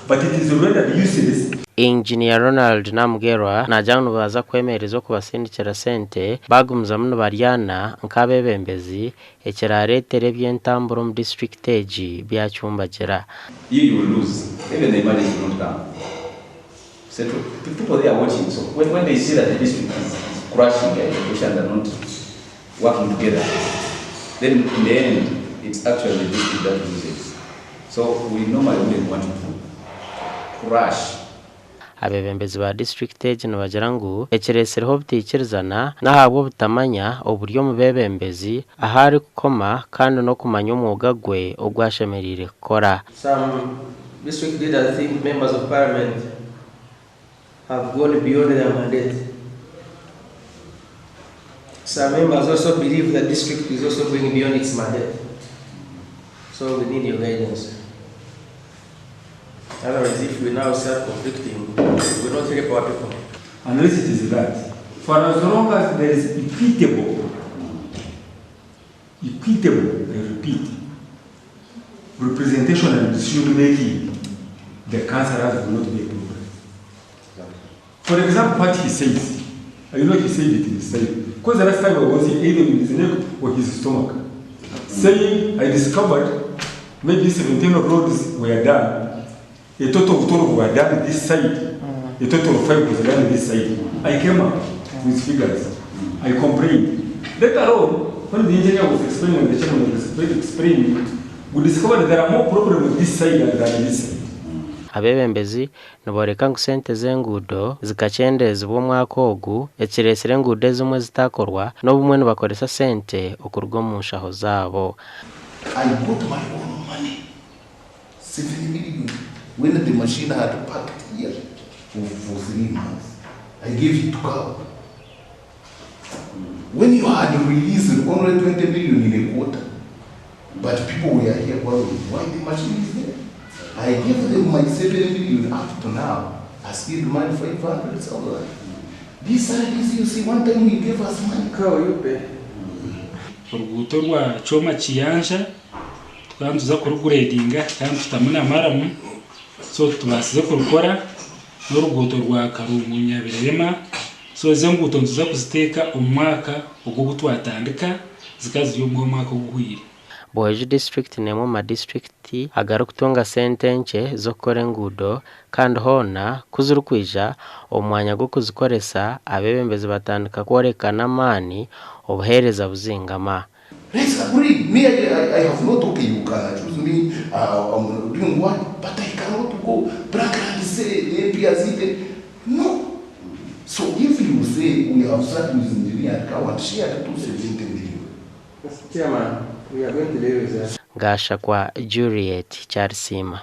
But it is rendered useless. Engineer Ronald Namugerwa naagira ngu nibaza kwemereza okubasindikira sente baagumizamu nibaryana nk'abeebembezi ekiraareetere eby'entambura omu disiturikiti egi byacumbagira. You you will lose even the emergency will not come central people there are watching so when, when they see that the district is, is crashing and politicians are not working together then in the end it's actually the district that loses so we normally wouldn't want to crash. Abeebembezi ba disiturikiti egi nibagira ngu ekiretsireho obutaikirizana n'ahabw'obutamanya oburi omu beebembezi ahu arikukoma kandi n'okumanya omwoga gwe ogu ashemereire kukora. Some district leaders think members of parliament have gone beyond their mandate. Some members also believe the district is also going beyond its mandate. So we need your guidance. Otherwise, if we now start conflicting, we will not help our people. Unless it is that, for as long as there is equitable, equitable, I repeat, representation and decision making, the councillors will not be a problem. For example, what he says, I know he said it in his style, because the last time I was here, either in his neck or his stomach, saying, I discovered maybe 17 roads were done, a total of 12 were done this side, a total of 5 was done this side. I came up with figures. I complained. Later on, when the engineer was explaining, the chairman was explaining, we discovered there are more problems with this side than this side. Abeebembezi nibooreka ngu sente z'enguudo zikakyendeezibwa omwaka ogu ekireetsire enguudo ezimwe zitakorwa n'obumwe nibakoresa sente okuruga omu nshaho zaabo. I got my own money, 7 million, when the machine had parked here for 3 months. I gave it to CAO. When you had released only 20 million in a quarter, but people were here worrying why the machine is there. I gave them my 7 million. Up to now, I still demand 500,000. This RDC, you see, one time he gave us money. CAO, you pay. Oruguuto rwa Choma Kiyanja tukaba nituza kurugradinga kandi tutamu na murram, so tubaasize kurukora, n'oruguuto rwa Karungu Nyabirema. So ezo enguuto nituza kuziteeka omu mwaka ogu ogu twatandika zikaba ziri omu mwaka oguhwire. Buhweju disiturikiti n'emwe omu madisiturikiti agarikutunga sente nkye z'okukora enguudo kandi hoona ku zirikwija omu mwanya gw'okuzikoresa abeebembezi batandika kworekana amaani obuheereza buzingama. Let's agree. Me, I have not, okay, you can accuse me, I'm doing what, but I cannot go back and say the MP has eaten. No. So if you say we have sat with engineer at CAO and shared 270 million, Mr. Chairman, we are going to deal with that. Gashakwa Juliet Kyarisiima.